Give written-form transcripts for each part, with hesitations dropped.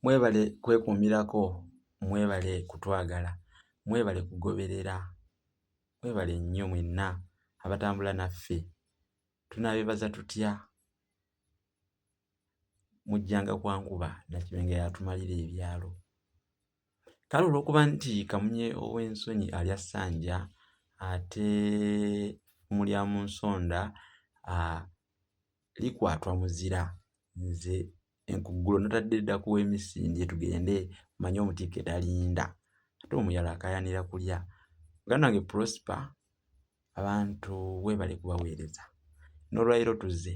Mwebale kwekuumirako, mwebale kutwagala, mwebale kugoberera, mwebale nnyo mwenna abatambula naffe. Tunaabeebaza tutya? Mujjanga kwa nkuba, Nakibinge y'atumalira ebyalo. Kale olw'okuba nti Kamunye ow'ensonyi alya ssanja ate effumu lya mu nsonda likwatwa muzira, nze enkuggulo natadde dda ku w'emisindye tugende omanye omutikke talinda ate omuyala akaayanira kulya. Muganda wange Prosper abantu weebale kubaweereza n'olwaleero tuzze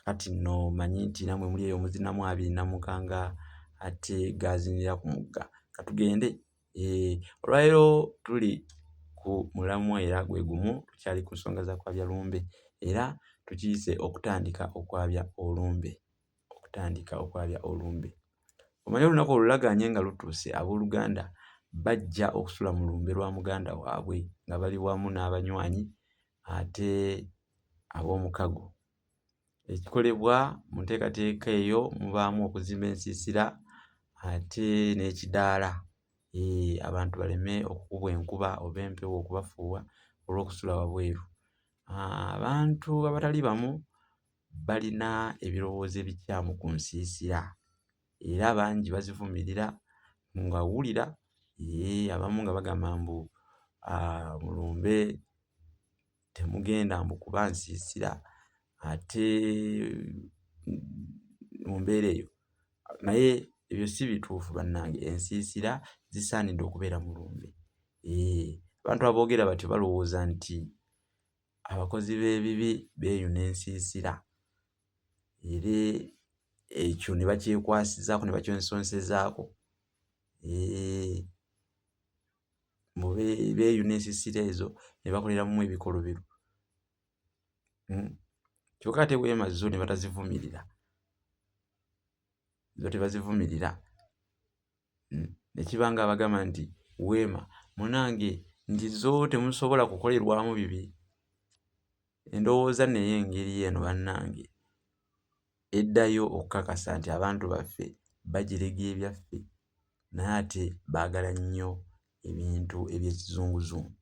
kati nno manyi nti namwe muli eyo muzinamu abiri namukanga ate gaazinira ku mugga katugende eh, olwaleero tuli ku mulamwa era gwe gumu tukyali ku nsonga za kwabya lumbe era tukiyise okutandika okwabya olumbe okutandika okwabya olumbe. Omanyi olunaku olulagaanye nga lutuuse abooluganda bajja okusula mu lumbe lwa muganda waabwe nga bali wamu n'abanywanyi ate ab'omukago. Ekikolebwa mu nteekateeka eyo mubaamu okuzimba ensiisira ate n'ekidaala eeh abantu baleme okukubwa enkuba oba empewo okubafuuwa olw'okusula wabweru. Abantu abatali bamu balina ebirowoozo ebikyamu ku nsiisira era bangi bazivumirira nga wulira ee abamu nga bagamba mbu mu lumbe temugenda mbu kuba nsiisira ate mu mbeera eyo naye ebyo si bituufu bannange ensiisira zisaanidde okubeera mu lumbe ee abantu aboogera batyo balowooza nti Abakozi b'ebibi beeyuna ensiisira era ekyo ne bakyekwasizaako ne bakyesonsezaako eeh mbu beeyuna ensiisira ezo ne bakoleramu ebikolobero kyokka ate weema zo ne batazivumirira zo tebazivumirira. Ne kiba ng'abagamba nti, Weema, munange, nti zo temusobola kukolerwamu bibi? Endowooza nno ey'engeri eno bannange eddayo okukakasa nti abantu baffe bajerega ebyaffe naye ate baagala nnyo ebintu eby'ekizunguzungu.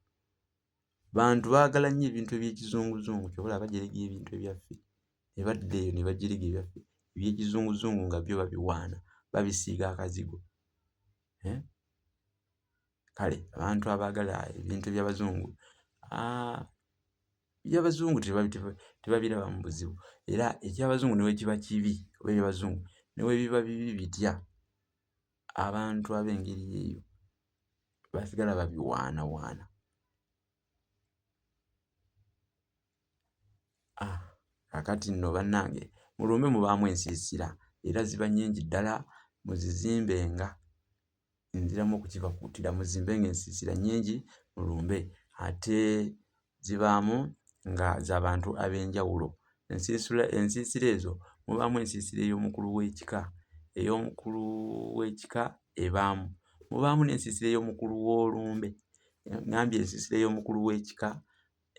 Bantu baagala nnyo ebintu eby'ekizunguzungu ky'ova olaba bajerega ebintu ebyaffe ne badda eyo ne bajerega ebyaffe eby'ekizunguzungu nga byo babiwaana babisiiga akazigo eh? Kale abantu abaagala ebintu eby'Abazungu ah, eby'Abazungu tebabirabamu buzibu era eky'Abazungu ne bwe kiba kibi oba eby'Abazungu ne bwe biba bibi bitya abantu ab'engeri eyo basigala babiwaanawaana. Ah, kaakati nno bannange mu lumbe mubaamu ensiisira era ziba nnyingi ddala muzizimbenga. Nziramu okukibakuutira muzimbenga ensiisira nnyingi mu lumbe ate zibaamu nga za bantu ab'enjawulo. Ensiisira ensiisira ezo mubaamu ensiisira ey'omukulu w'ekika, ey'omukulu w'ekika ebaamu. Mubaamu n'ensiisira ey'omukulu w'olumbe. Ŋŋambye ensiisira ey'omukulu w'ekika,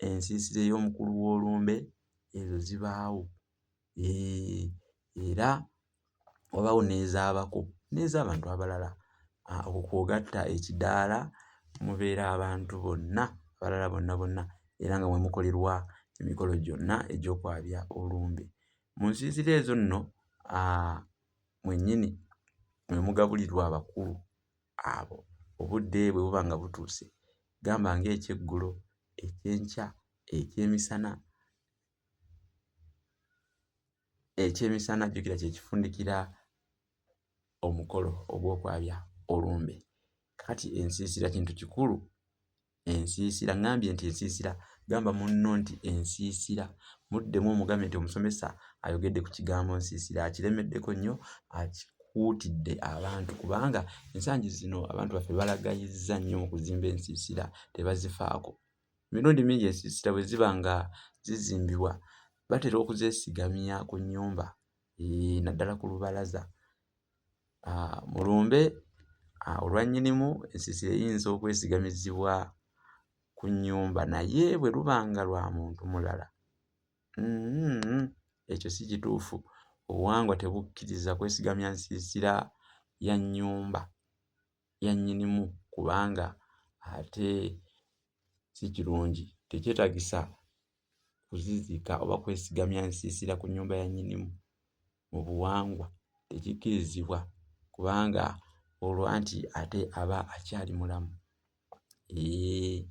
ensiisira ey'omukulu w'olumbe ezo zibaawo. Eeh era wabaawo n'ez'abako n'ez'abantu abalala. Okwo kw'ogatta ekidaala omubeera abantu bonna abalala bonna bonna era nga mwe mukolerwa emikolo gyonna egy'okwabya olumbe. Mu nsiisira ezo nno mwennyini mwe mugabulirwa abakulu abo obudde bwe buba nga butuuse gamba ng'ekyeggulo, ekyenkya, ekyemisana. Ekyemisana jjukira kye kifundikira omukolo ogw'okwabya olumbe. Kaakati ensiisira kintu kikulu. Ensiisira ŋŋambye nti ensiisira gamba munno nti ensiisira muddemu omugambe nti omusomesa ayogedde ku kigambo nsiisira akiremeddeko nnyo akikuutidde abantu kubanga ensangi zino abantu baffe balagayizza nnyo mu kuzimba ensiisira tebazifaako. Emirundi mingi ensiisira bwe ziba nga zizimbibwa batera okuzeesigamya ku nnyumba eeh naddala ku lubalaza. Mu lumbe olwa nnyinimu ensiisira eyinza okwesigamizibwa ku nnyumba naye bwe luba nga lwa muntu mulala uhmm ekyo si kituufu. Obuwangwa tebukkiriza kwesigamya nsiisira ya nnyumba ya nnyinimu kubanga ate si kirungi. Tekyetaagisa kuzizika oba kwesigamya nsiisira ku nnyumba ya nnyinimu mu buwangwa tekikkirizibwa kubanga olwo anti ate aba akyali mulamu. Eeh,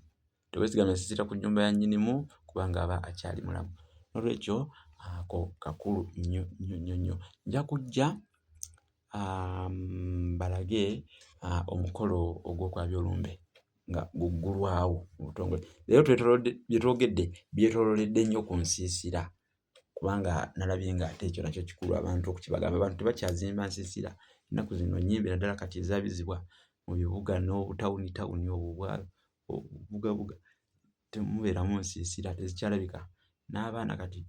teweesigamya nsiisira ku nnyumba ya nnyinimu kubanga aba akyali mulamu. Noolwekyo ako kakulu nnyo nnyo nnyo nnyo. Nja kujja mbalage omukolo ogw'okwabya olumbe nga guggulwawo mu butongole. Leero twetoolodde bye twogedde byetoolooledde nnyo ku nsiisira kubanga nalabye ng'ate ekyo nakyo kikulu abantu okukibagamba. Abantu tebakyazimba nsiisira ennaku zino nnyimbi naddala kati ezaabizibwa mu bibuga n'obutawunitawuni obwo obwa obubugabuga temubeeramu nsiisira tezikyalabika n'abaana kati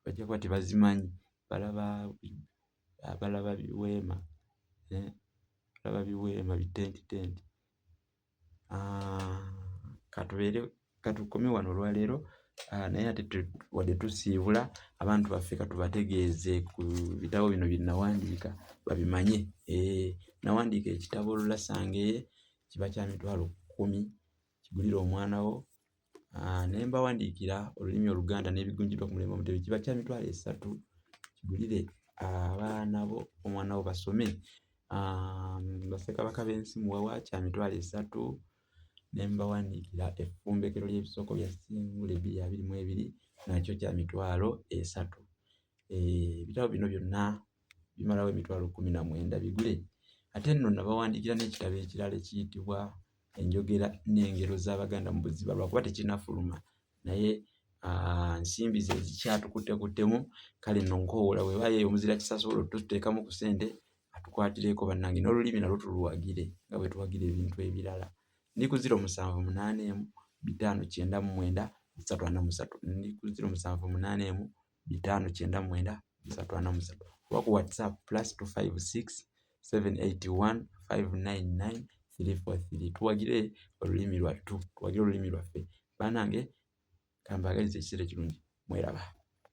bajja kuba tebazimanyi balaba balaba biweema eh, balaba biweema bitentitenti. Ah, katubeere katukome wano olwaleero ah, naye ate wadde tusiibula abantu baffe katubategeeze ku bitabo bino bye nawandiika babimanye. Eh, nawandiika ekitabo Olulasangeye kiba kya 100,000 kigulire omwana wo. Ah, ne mbawandiikira olulimi Oluganda n'ebigunjiddwa ku mulembe Omutebi kiba kya 30,000 kigulire abaana bo omwana wo basome. Ah, Bassekabaka b'ensi Muwawa kya 30,000 ne mbawandiikira effumbekero ly'ebisoko bya Ssengule 2022 nakyo kya 30,000. Eh, ebitabo bino byonna bimalawo 19,000 bigule. Ate nno nabawandiikira n'ekitabo ekirala ekiyitibwa Enjogera n'engero z'Abaganda mu buziba lwakuba tekinnafuluma naye nsimbi ze zikyatukuttekuttemu kale nno nkoowoola bw'eba yeeyo omuzira kisa asobola otuteekamu ku ssente atukwatireko bannange n'olulimi nalwo tuluwagire nga bwe tuwagira ebintu ebirala. Ndi ku 0781 599 343 ndi ku 0781 599 343 oba ku WhatsApp +256 781 599 343. Tuwagire olulimi lwattu, tuwagire olulimi lwaffe. Bannange kambaagalize ekiseera ekirungi mweraba.